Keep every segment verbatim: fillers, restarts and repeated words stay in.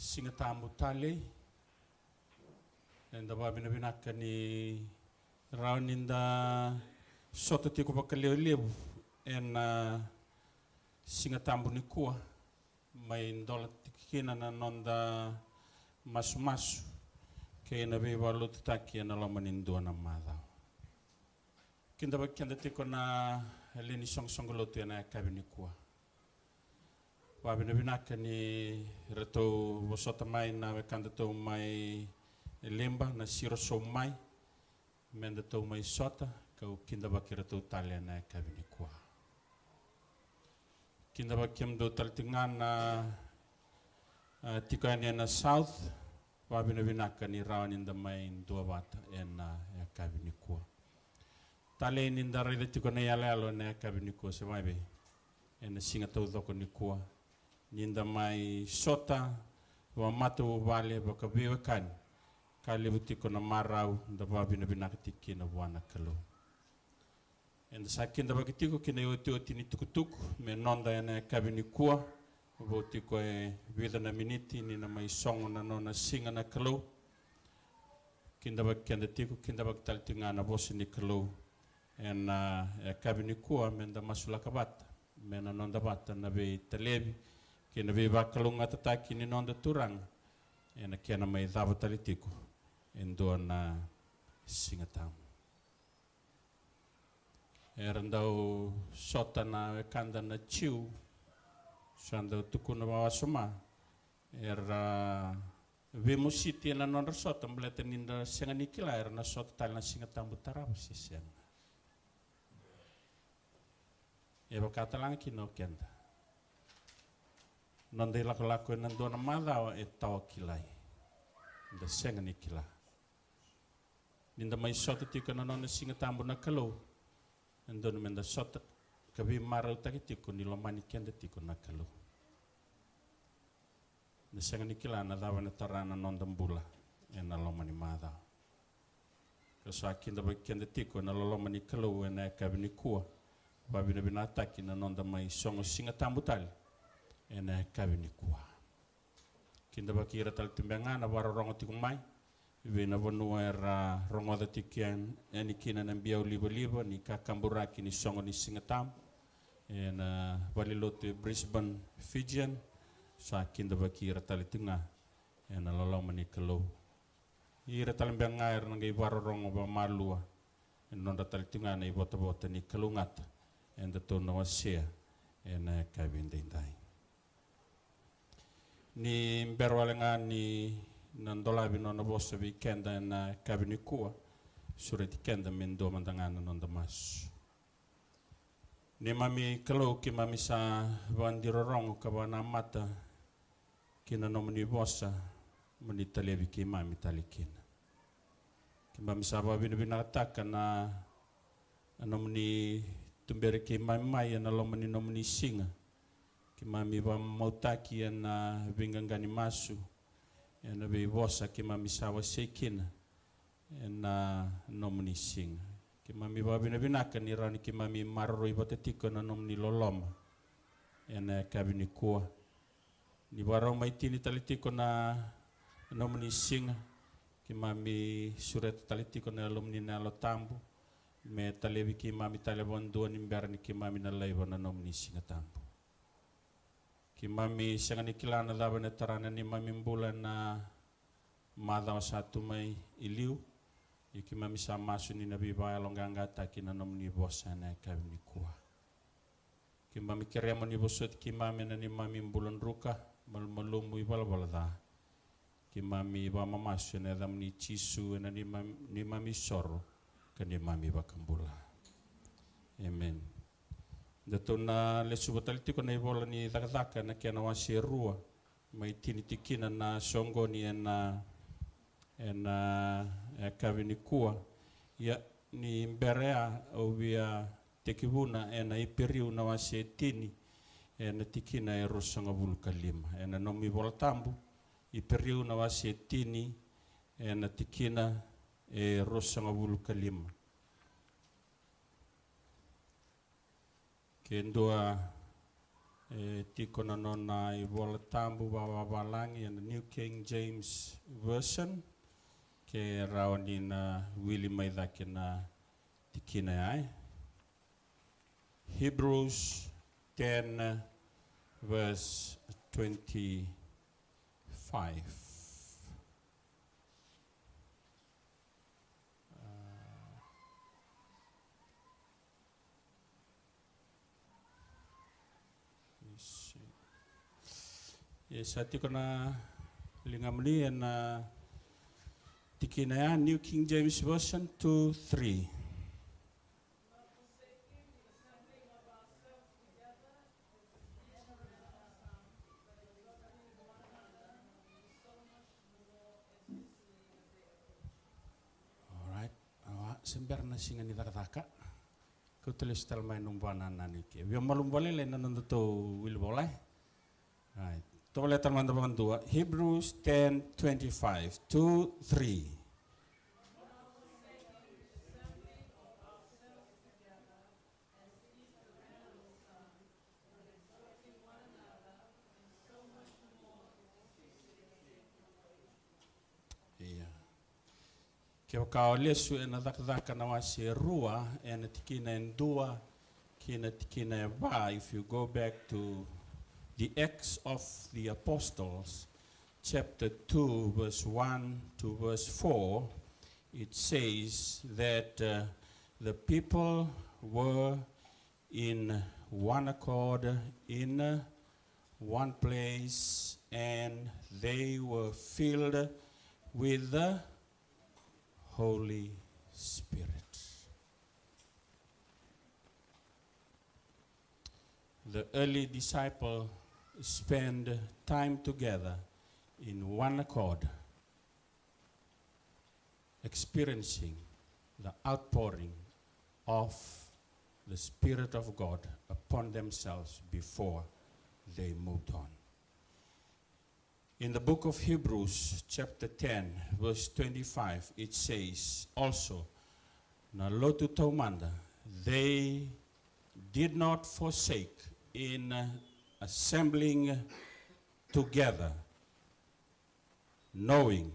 Siga Tabu talei. Eda vakavinavinaka ni rawa ni da sota tiko vakalevulevu ena Siga Tabu nikua, mai dola tiko kina na noda masumasu kei na veivakalotutaki ena loma ni dua na macawa. Kidavaki keda tiko na lewe ni soqosoqo lotu ena yakavi nikua. Vakavinavinaka ni ratou vosota mai na wekadatou mai Liba na Siro Soumai, me datou mai sota, kau kidavaki iratou tale ena yakavi nikua. Kidavaki kemudou tale tiko ga na, a, tiko yani ena South, vakavinavinaka ni rawa ni da mai duavata ena yakavi nikua. Talei ni da raica tiko na iyaloyalo ena yakavi nikua se vakaevei, ena siga taucoko nikua, ni da mai sota vakamatavuvale, vakaveiwekani, ka levu tiko na marau da vakavinavinaka tiko kina vua na Kalou. Eda sa kidavaki tiko ki na iotioti ni tukutuku me noda ena yakavi nikua. Vou tiko e vica na miniti ni na mai sogo na nona siga na Kalou. Kidavaki keda tiko, kidavaki tale tiko ga na vosa ni Kalou ena yakavi nikua, me da masulaka vata me na noda vata na veitalevi kei na veivakalougatataki ni noda Turaga ena kena mai cava tale tiko e dua na Siga Tabu. Era dau sota na wekada na Jiu, sa dau tukuna vakawasoma, era veimositi ena nodra sota, baleta ni ra sega ni kila era na sota tale na Siga Tabu tarava se sega. E vaka tale ga kina o keda. Noda ilakolako ena dua na macawa e tawakilai. Da sega ni kila. Ni da mai sota tiko ena nona Siga Tabu na Kalou, e dodonu me da sota ka veimarautaki tiko ni lomani keda tiko na Kalou. Da sega ni kila na cava ena tara na noda bula ena loma ni macawa. Ka sa kidavaki keda tiko ena loloma ni Kalou ena yakavi nikua. Vakavinavinakataki na noda mai sogo Siga Tabu tale ena yakavi nikua. Kidavaki ira tale tiko beka ga na vakarorogo tiko mai vei na vanua era rogoca tiko yani kina na biau livaliva ni kakaburaki ni sogo ni Siga Tabu ena valenilotu e Brisbane, Fijian. Sa kidavaki ira tale tiko ga ena loloma ni Kalou. Ira tale beka ga era na qai vakarorogo vakamalua ena nodra tale tiko ga na ivotavota ni kalougata edatou na wasea ena yakavi edaidai. Ni bera wale ga ni na dolavi nona vosa vei keda ena yakavi nikua, sureti keda me dua mada ga na noda masu. Neimami Kalou, keimami sa vakadirorogo ka vakanamata ki na nomuni vosa, mo ni talevi keimami tale kina. Keimami sa vakavinavinakataka na, na nomuni tuberi keimami mai ena loma ni nomuni siga. Keimami vakamamautaki ena veiqaqa ni masu, ena veivosa keimami sa wasei kina ena nomuni siga. Keimami vakavinavinaka ni rawa ni keimami maroroi vata tiko ena nomuni loloma ena yakavi nikua. Ni vakarau mai tini tale tiko na nomuni siga, keimami sureta tale tiko na Yalomuni na Yalo Tabu me talevi keimami tale vakadua ni bera ni keimami na laiva na nomuni Siga Tabu. Keimami sega ni kila na cava ena tara na neimami bula ena macawa sa tu mai i liu. Ia keimami sa masu ni na veivakayaloqaqataki na nomuni vosa ena yakavi nikua. Keimami kerea mo ni vosoti keimami ena neimami bula druka, malumalumu, ivalavala ca. Keimami vakamamasu ena yacamuni Jisu, ena neimami, neimami isoro ka neimami iVakabula. Emeni. Datou na lesuva tale tiko na ivola ni Cakacaka ena kena wase e rua, mai tini tiko kina na soqoni ena, ena, e, yakavi nikua. Ia, ni bera ya au via tekivuna ena Iperiu na wase e tini, ena tikina e ruasagavulu ka lima. Ena nomu iVola Tabu, Iperiu na wase e tini, ena tikina e ruasagavulu ka lima. Ke dua E tiko na nona iVola Tabu vakavavalagi ena New King James Version, ke rawa ni na wili mai cake na tikina ya, e. Hebrews ten, verse twenty-five. Ah, let's see. E sa tiko na ligamuni ena tikina ya, New King James Version, two, three. Alright. Awa, se bera na siga ni cakacaka. Kauta lesu tale mai nomu vakanananu ike. Via malumu vakalailai na nodatou wili vola, e. Alright. Tovolea tale mada vakadua. Hebrews ten twenty-five, two, three. Ia. Kevaka o lesu ena Cakacaka na wase e rua, ena tikina e dua ki na tikina e va, if you go back to the Acts of the Apostles, chapter two, verse one to verse four, it says that, uh, the people were in one accord, in one place, and they were filled with the Holy Spirit. The early disciple spend time together in one accord, experiencing the outpouring of the Spirit of God upon themselves before they moved on. In the book of Hebrews, chapter ten, verse twenty-five, it says also, na lotu taumada, they did not forsake in assembling together, knowing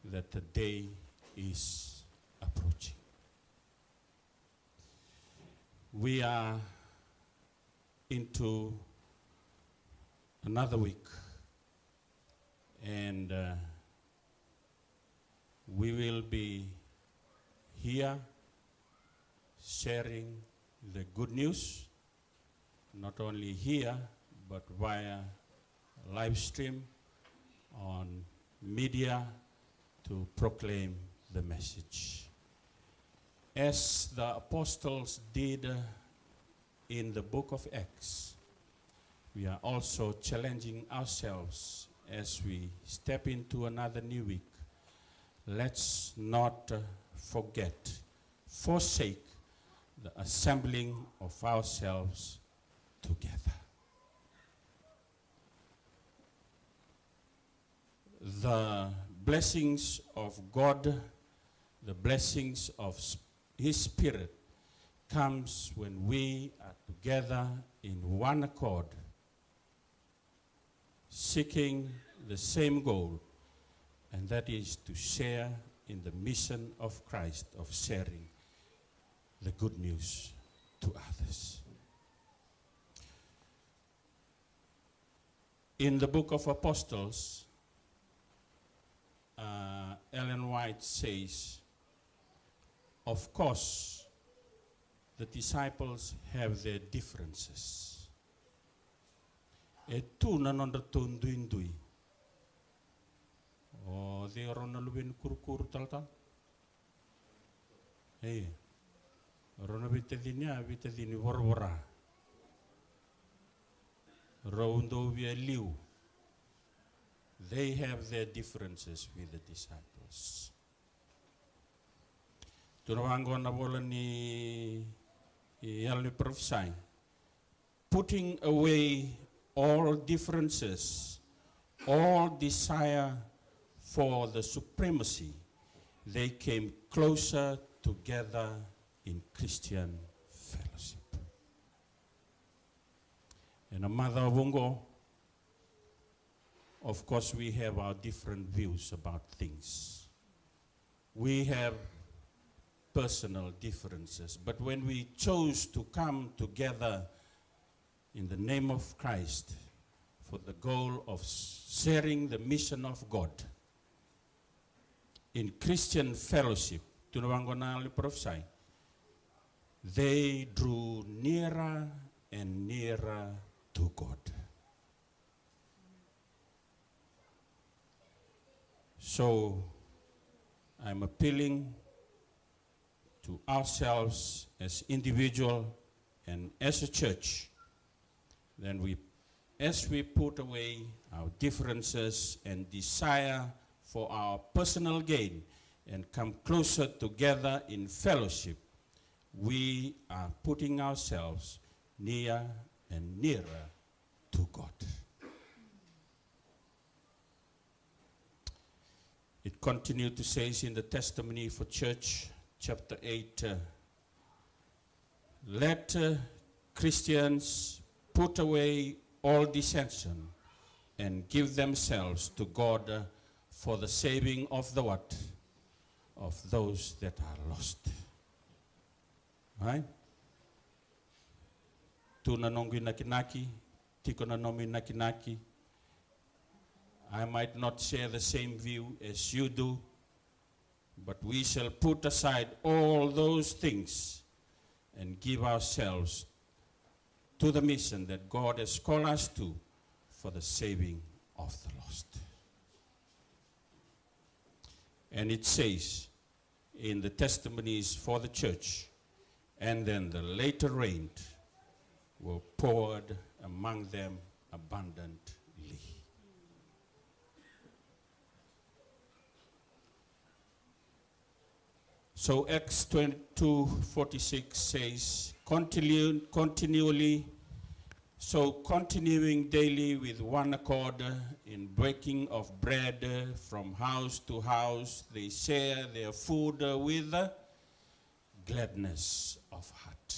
that the day is approaching. We are into another week, and, uh, we will be here sharing the good news, not only here, but via live stream on media to proclaim the message. As the apostles did, uh, in the book of Acts, we are also challenging ourselves as we step into another new week. Let's not, uh, forget, forsake the assembling of ourselves together. The blessings of God, the blessings of s-, His Spirit comes when we are together in one accord, seeking the same goal, and that is to share in the mission of Christ of sharing the good news to others. In the book of Apostles, uh, Ellen White says, "Of course, the disciples have their differences." E tu na nodratou duidui. O cei o rau na luve ni kurukuru talatala? Ei, rau na veitacini, a veitacini voravora. Rau dau via liu. They have their differences with the disciples. Tu na vaqo na vola ni, i yalo ni parofisai. Putting away all differences, all desire for the supremacy, they came closer together in Christian fellowship. Ena macawa vou qo, of course, we have our different views about things. We have personal differences, but when we chose to come together in the name of Christ for the goal of sharing the mission of God in Christian fellowship, tukuna vaqo na yalo ni parofisai, they drew nearer and nearer to God. So, I'm appealing to ourselves as individual and as a church, then we, as we put away our differences and desire for our personal gain and come closer together in fellowship, we are putting ourselves near and nearer to God. It continued to say in the Testimony for Church, chapter eight, uh, let, uh, Christians put away all dissension and give themselves to God, uh, for the saving of the what? Of those that are lost. Right? Tu na noqu inakinaki, tiko na nomu inakinaki. I might not share the same view as you do, but we shall put aside all those things and give ourselves to the mission that God has called us to for the saving of the lost. And it says in the Testimonies for the Church, and then the latter rain were poured among them abundantly. So Acts twenty-two forty-six says, continue, continually, so continuing daily with one accord, uh, in breaking of bread, uh, from house to house, they share their food, uh, with, uh, gladness of heart.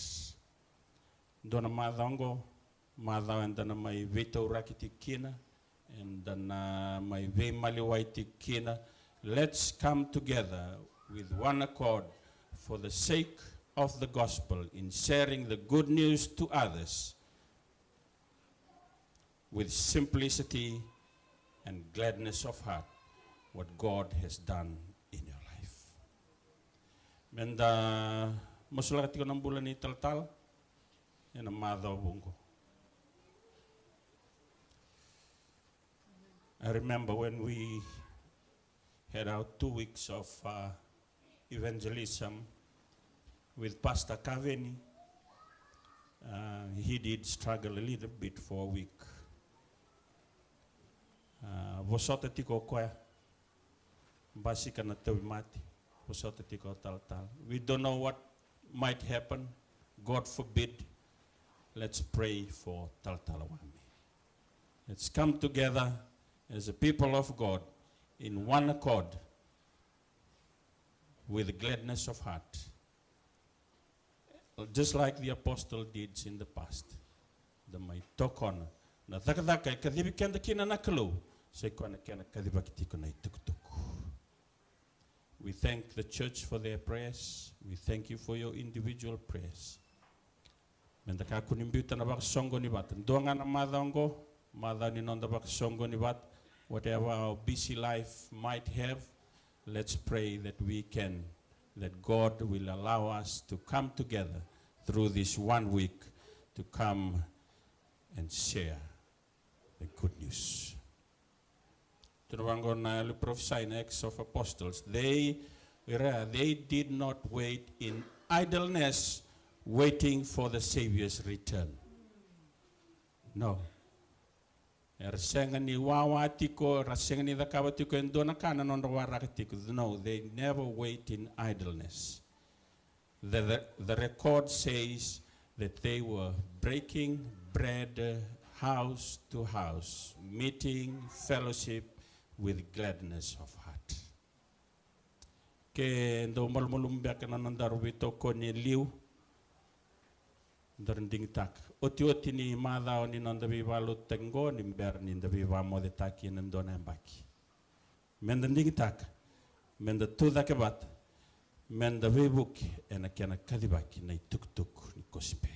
Dua na macawa oqo, macawa eda na mai veitauraki tiko kina, eda na mai veimaliwai tiko kina. Let's come together with one accord for the sake of the gospel in sharing the good news to others with simplicity and gladness of heart what God has done in your life. Meda masulaka tiko na bula ni talatala ena macawa vou qo. I remember when we had our two weeks of, uh, evangelism with Pastor Kaveni. Uh, he did struggle a little bit for a week. Uh, vosota tiko o koya. Basika na tauvimate, vosota tiko o talatala. We don't know what might happen. God forbid. Let's pray for Talatala Wame. Let's come together as a people of God in one accord with gladness of heart. Just like the apostle did in the past. Da mai tokona na cakacaka e kacivi keda kina na Kalou, sai koya na kena kacivaki tiko na itukutuku. We thank the church for their prayers. We thank you for your individual prayers. Meda kakua ni biuta na vakasoqoni vata. Dua ga na macawa oqo, macawa ni noda vakasoqoni vata. Whatever our busy life might have, let's pray that we can, that God will allow us to come together through this one week to come and share the good news. Tukuna vaqo na yalo ni parofisai na Acts of Apostles. They, they did not wait in idleness, waiting for the Savior's return. No. Era sega ni wawa tiko, era sega ni cakava tiko e dua na ka na nodra waraka tiko. No, they never wait in idleness. The, the, the record says that they were breaking bread, uh, house to house, meeting, fellowship with gladness of heart. Ke dau malumalumu beka na nodaru veitokoni e liu, da digitaka. Otioti ni macawa ni noda veivakalotutaki qo, ni bera ni da veivakamocetaki ena dua na yabaki. Meda digitaka, meda tucake vata, meda veivuke ena kena kacivaki na itukutuku ni kosipeli.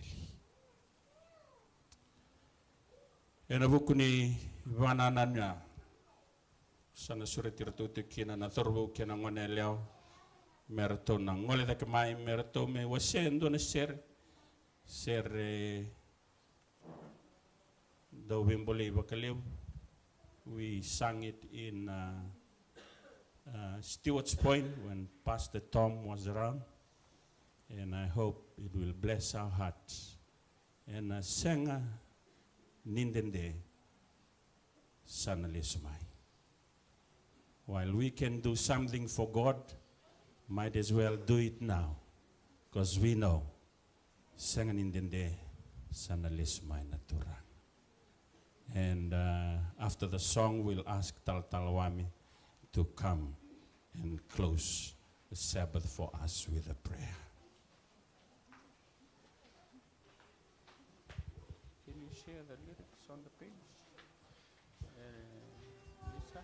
Ena vuku ni vakanananu ya, sa na sureti iratou tiko kina na cauravou kei na goneyalewa me ratou na gole cake mai, me ratou me wasea e dua na sere, sere dau veibolei vakalevu. We sang it in uh, uh, Stewart's Point when Pastor Tom was around, and I hope it will bless our hearts. Ena sega ni dede sa na lesu mai. While we can do something for God, might as well do it now, because we know sega ni dede sa na lesu mai na Turaga. And uh, after the song, we'll ask Talatala Wami to come and close the Sabbath for us with a prayer. Can you share the lyrics on the page? Uh, Lisa?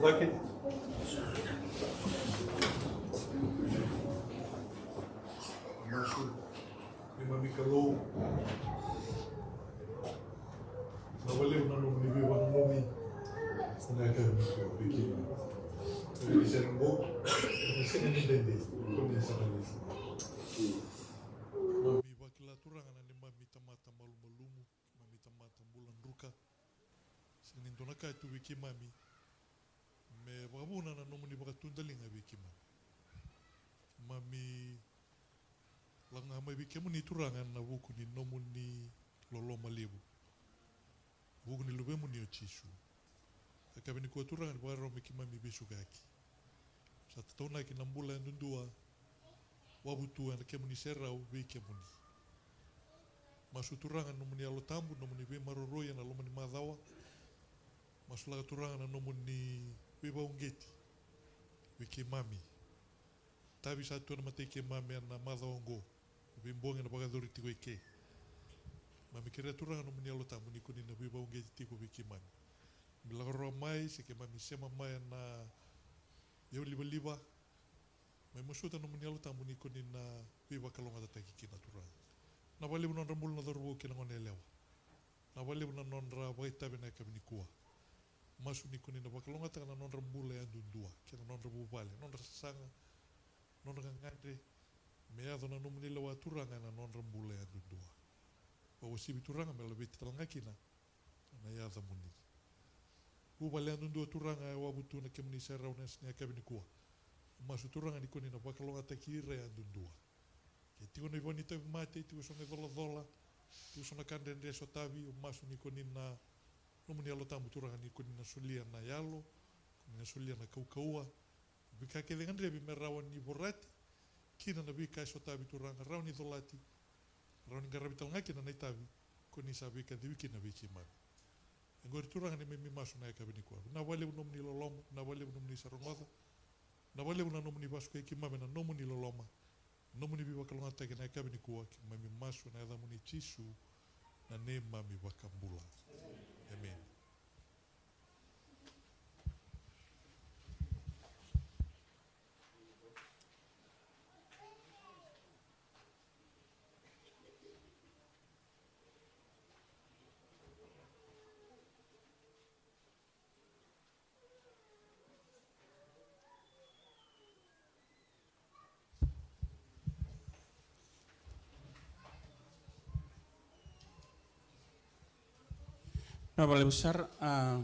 Laki. Masu. Neimami Kalou. Vinaka vakalevu na nomuni veivakananumi. Vinaka vakalevu vei keimami. Ni sega ni dede, ni sega ni. Mami vakila Turaga na neimami tamata malumalumu, mami tamata bula druka. Sega ni dua na ka e tu vei keimami me vakavuna na nomuni vakatudaliga vei keimami. Mami lako ga mai vei kemuni Turaga ena vuku ni nomuni loloma levu, vuku ni Luvemuni o Jisu. E yakavi nikua Turaga ni vakarau me keimami veisukayaki. Sa tataunaki na bula yadudua, wavu tu ena kemuni serau vei kemuni. Masu Turaga na nomuni Yalo Tabu, nomuni veimaroroi ena loma ni macawa. Masulaka Turaga na nomuni veivauqeti vei keimami. Tavi sa tu ena mata i keimami ena macawa oqo, na veibogi ena vakayacori tiko i ke. Mami kerea Turaga nomuni Yalo Tabu ni koni na veivauqeti tiko vei keimami. Mami lako rawa mai, se keimami sema mai ena iyau livaliva. Mai masuta nomuni Yalo Tabu ni koni na veivakalougatataki kina Turaga. Vinaka vakalevu na nodra bula na cauravou kei na goneyalewa. Vinaka vakalevu na nodra vakaitavi ena yakavi nikua. Masu ni koni na vakalougatataka na nodra bula yadudua, kei na nodra vuvale, nodra sasaga, nodra gagadre, me yaco na nomuni lewa Turaga ena nodra bula yadudua. Vakauasivi Turaga me laveti tale ga kina na yacamuni. Vuvale yadudua Turaga e wavu tu ena kemuni serau ena yakavi nikua. Masu Turaga ni koni na vakalougatataki ira yadudua. Ke tiko na ivau ni tauvimate, tiko eso na icolacola, tiko eso na ka dredre e sotavi, au masu ni koni na nomuni Yalo Tabu Turaga ni koni na solia na yalo, koni na solia na kaukauwa, veika kece e gadrevi me rawa ni vorati kina na veika e sotavi Turaga, rawa ni colati, rawa ni qaravi tale ga kina na itavi koni sa veikacivi kina vei keimami. E qori Turaga neimami masu ena yakavi nikua. Vinaka vakalevu nomuni loloma, vinaka vakalevu nomuni sa rogoca. Vinaka vakalevu na nomuni vakasukai keimami ena nomuni loloma, nomuni veivakalougatataki ena yakavi nikua, keimami masu ena yacamuni Jisu, na neimami iVakabula. Emeni. Vinaka vakalevu sara, a,